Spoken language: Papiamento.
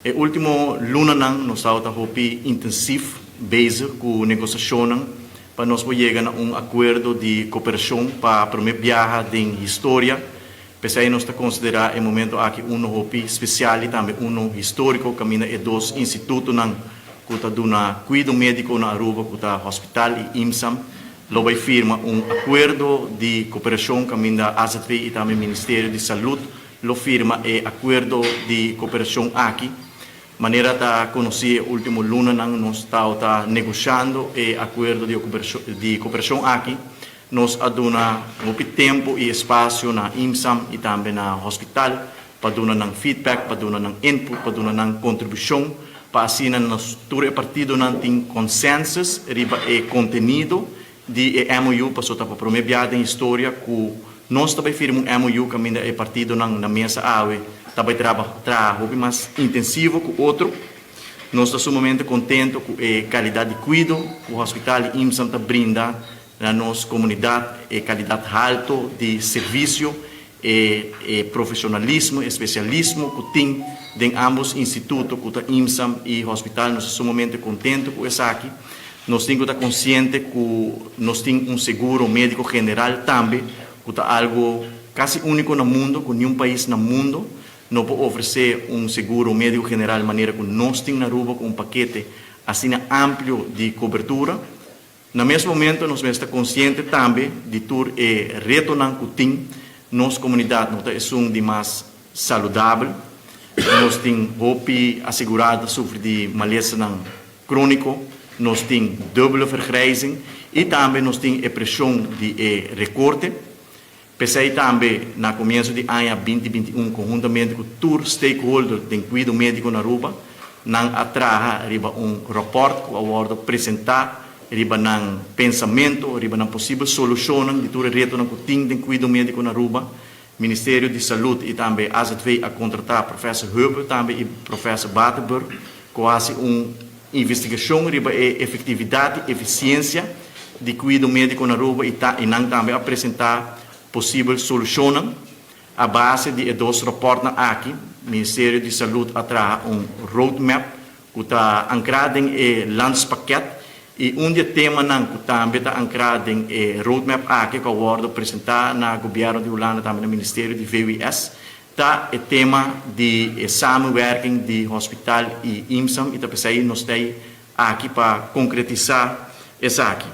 E ultimo lunanan nos tabata hopi intensief bezig ku negosiashonnan pa nos por yega na un akuerdo di koperashon pa promé biaha den historia. P'esei nos ta konsiderá e momento aki uno hopi spesial i tambe uno históriko kaminda e dos institutonan ku ta duna kuido médiko na Aruba ku ta Hospital i IMSAM lo bai firma un akuerdo di koperashon kaminda AZV i tambe Ministerio di Salud lo firma e akuerdo di koperashon aki. Manera ta konosí e último lunanan nos tabata negoshando e akuerdo di koperashon aki. Nos a duna hopi tempu i espasio na IMSAM i tambe na hospital pa duna nan feedback, pa duna nan input, pa duna nan kontribushon pa asina nos tur e partidonan tin consensus riba e kontenido di e MOU, pasobra ta pa promé biaha den historia ku nos ta bai firma un MOU kaminda e partidonan na mesa awe ta bai traha hopi mas intensivo ku otro. Nos ta sumamente kontento ku e kalidat di kuido ku hospital i IMSAM ta brinda na nos komunidat, e kalidat halto di servisio, e profeshonalismo, e spesialismo ku tin den ambos instituto ku ta IMSAM i hospital. Nos ta sumamente kontento ku esaki. Nos tin ku ta konsiente ku nos tin un seguro médiko general tambe ku ta algu kasi úniko na mundo, ku niun pais na mundo no por ofresé un seguro médiko general manera ku nos tin na Aruba ku un pakete asina amplio di kobertura. Na mes momento nos mester ta konsiente tambe di tur e retonan ku tin. Nos komunidat no ta esun di mas saludabel. Nos tin hopi asegurado ta sufri di malesanan króniko, nos tin dubbele vergrijzing i tambe nos tin e preshon di e rekorte. P'esei tambe na komienso di aña 2021 konhuntamente ku tur stakeholder den kuido médiko na Aruba nan a traha riba un rapòrt ku a wòrdu presentá riba nan pensamentu, riba nan posibel solushonnan di tur e retonan ku tin den kuido médiko na Aruba. Ministerio di Salud i tambe AZV a kontratá Professor Hubbe tambe i Professor Batenburg ku a hasi un investigashon riba e efektividat i efisiensia di kuido médiko na Aruba i ta i nan tambe a presentá posibel solushonnan. A base di e dos rapòrtnan aki, Ministerio di Salud a traha un roadmap ku ta ankrá den e landspakket i un di e temanan ku tambe ta ankrá den e roadmap aki ku a wòrdu presentá na Gobièrnu di Hulanda tambe na Ministerio di VWS ta e tema di e samenwerking di hospital i IMSAM i ta p'esei nos ta aki pa konkretisá esaki.